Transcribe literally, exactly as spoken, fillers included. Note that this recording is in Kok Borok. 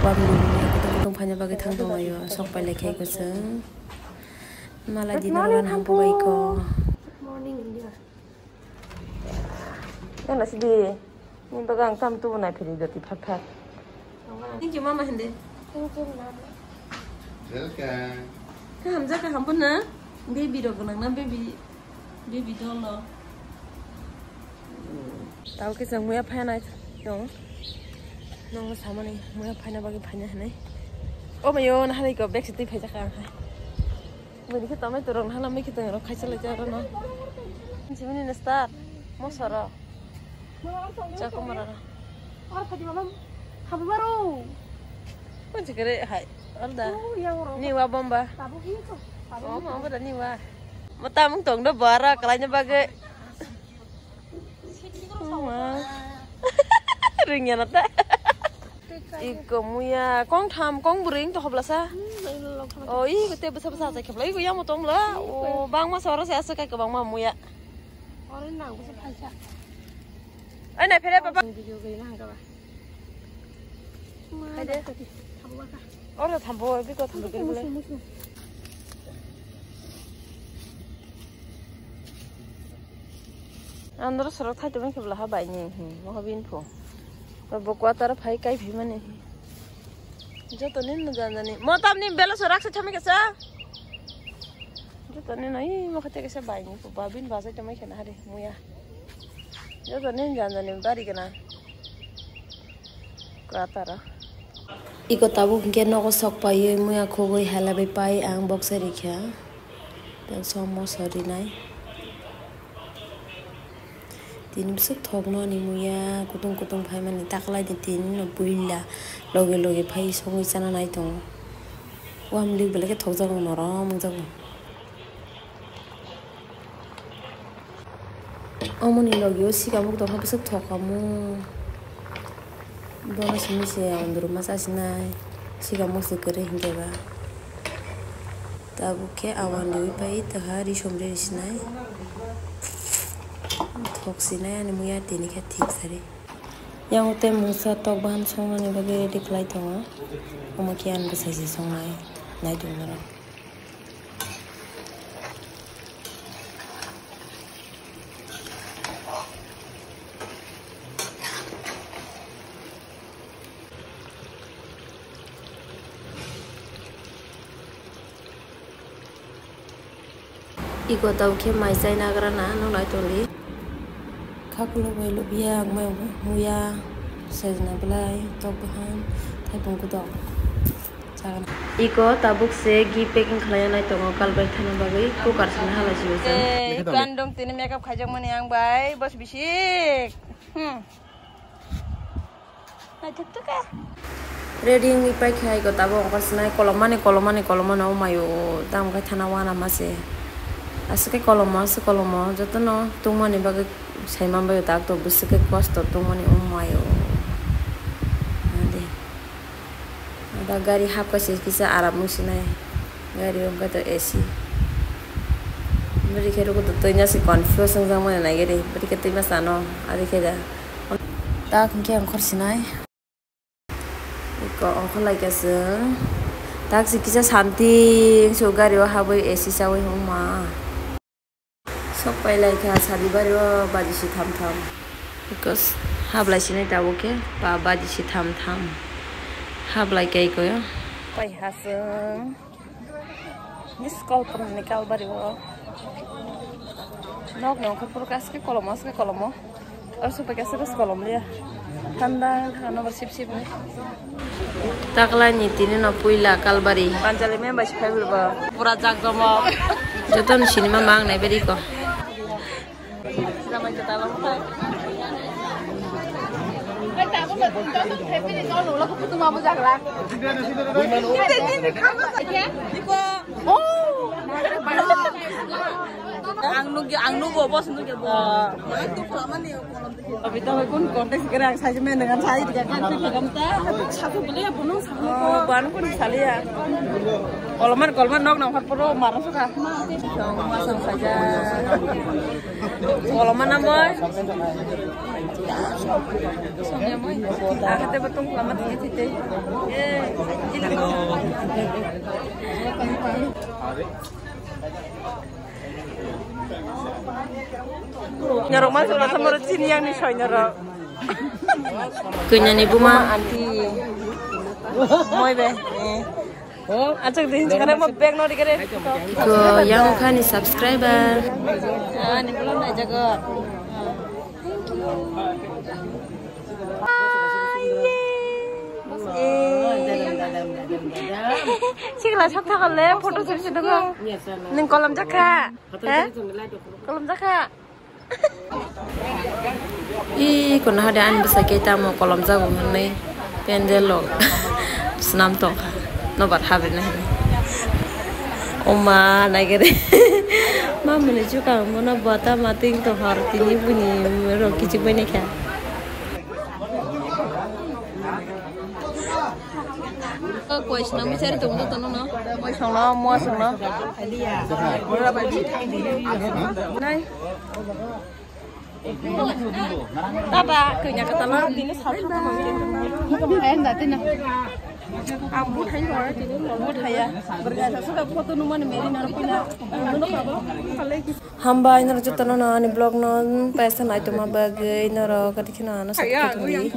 Warung kutung kutung phaina bagwi thang tonglaio, sok pai lai khe kwchwng. Malai dino rogan hampu bai ko. Good morning, India. Yang nasi di. Ni baga ang tam tu nai phiri dati phak phak. Thank you, mama, hindi. Thank you, mama. Welcome. Kaham jaka hampu na? Baby rok nang na, baby, baby doll no. Tao khe chwng muya phaina tong. Nong samani muya phaina bagwi phaina hinwi. O mayo, na hari ko bag se twi phaijak ang hai. Bini khe tomato rok nahana mai khe tong rok khaisa lai jaro no. Chimini na start. Mosoro. Chakumara. Ar khadi mama. Habaro. Kunchi kere hai. Alda. Oh, ya oro. Ni wa bomba. Tabu hi to. Tabu. Oh, ma bomba ni wa. Mo tamung tong do bara kalanya bagwi. Ringya na ta. Iko muya kong tham kong bring to hobla sa. Oh, iko te basa basa sa khebla iko yamo tong la. Oh, bang ma soro se asu kai ko bang ma muya. Oro nang basa phaisa. Ai na phere papa. Video gari na hangka ba. Hai de. Oro thambo, biko thambo kiri bole. Andro sorok thai tongmani khe bwla ha bai ni, hmm, moha bini pho. Bo quarter phai kai phi mani. Joto ni no jan jani. Mo tam ni belo sorak se thami kesa. Joto ni no i mo khate kesa bai ni pho. Ba bini ba sai tongmani khe na hari muya. Joto ni jan jani bari gana. Kwataro. Iko tabuk hinkhe nogo sok paiwi muya khogwi hala bai pai ang boksa rikha. Tei somo sorinai. Tini bwswk thokno ani muya kutung kutung phaimani taklaini tini no buila loge loge phai songwi chana nai tongo. Wamlik belai khe thokjago norom wngjago. Omoni logio sikamuk tongkha bwswk thokamo. Bono simi se ondorma chasinai. Sikamuk se kwrwi hinkhe ba. Tabuk khe awan riwi pai taha risom ri sinai. Thok sinai ani muya tini khe thik sari. Yang tei mungsa tok bahan songnani bagwi ready khlai tongo. Omo khe ani bwsai se songnai. Nai tongmani. Iko tau khe mai chai nagra na nung lai tongdi. Khakulo bai lubya ang mai muya sajna belai tok bahan thaipung kutok. Iko tabuk se gi packing khlai nai tongo kalbai thana bagwi cooker sina hala si bwsa. Kandom tini makeup khaijak mani ang bai bos bisik. Hmm. Naithok thok khe. Ready wngwi paikha iko tabuk ongkhor sinai kolom mani kolom mani kolom mani o mayo tamo khe thana wana ma se. Aswk khe kolom o aswk kolom o jotono tungmani bagwi sai manbai tak to bwswk khe kosto tungmani o mayo. Ade. Ada gari hapkha se kisa aram wng sinai. Gari o khe to A C. Bwrwi khe rugo to twi nasi confuse wng jak mani nai gari. Bwrwi khe twi ma sano. Adi khe da. Tak hwnkhe ongkhor sinai. Iko ongkhor lai kha chwng. Tak se kisa santi wng se gari o habwi A C chawi hwnma. Sok pai lai kha sadi bari o baji si tham tham. Because hablai sinai tabuk khe ba baji si tham tham. Hablai kai ko. Pai ha chwng. Miss call pon ni kalbari o. Nok nok pur kas ke kolomo, ke kolomo. Ar supa ke seres kolom liya. Thanda thanda ba sip sip ni. Takla ni tini no puila kalbari. Panjali member si phai ba. Pura jak jomo. Joto ni sinima mang nai beri ko. Ang nugya, ang nugo, bos nugya, bos. Abita bai kun context kira ang sai men dengan sai dia kan tu kan ta. Satu beli apa nung satu. Oh, ban kun salia. Koloman koloman nok nang puro marang suka. Masang saja. Koloman na boy. Songya boy. Agate betung koloman ini tite. Eh, ini. Norok man sura samoro chini yang ni soi norok. Kuinani buma. Anti. Moi be. Achak din chakare mo bag no dikare. Ko yang khani subscriber. Ani belum aja ko. Thank you. Sikla sab thakal le photo seri se dogo. Ning kolom jakha. He? Kolom jakha. I kono hade ani bwsai khe tamo kolom jago hwnwi pendel rok swnam tongkha nobar habina hwnwi. Oma naigere. Mamuni chukang bono bota mating to hor tini buni rok kichik bai naikha. Koi swnam bwsari tong jotono no. Moi songno, mo songno. Nai. Tata, kanya kata na, tini sal sal. Ang buthai hor, tini buthai ya. Berga sa suka foto numani meri na pina. Hambai norok jotono no ani vlog no paisa naitoma bagwi norok kati kheno ano subscribe khaiwi.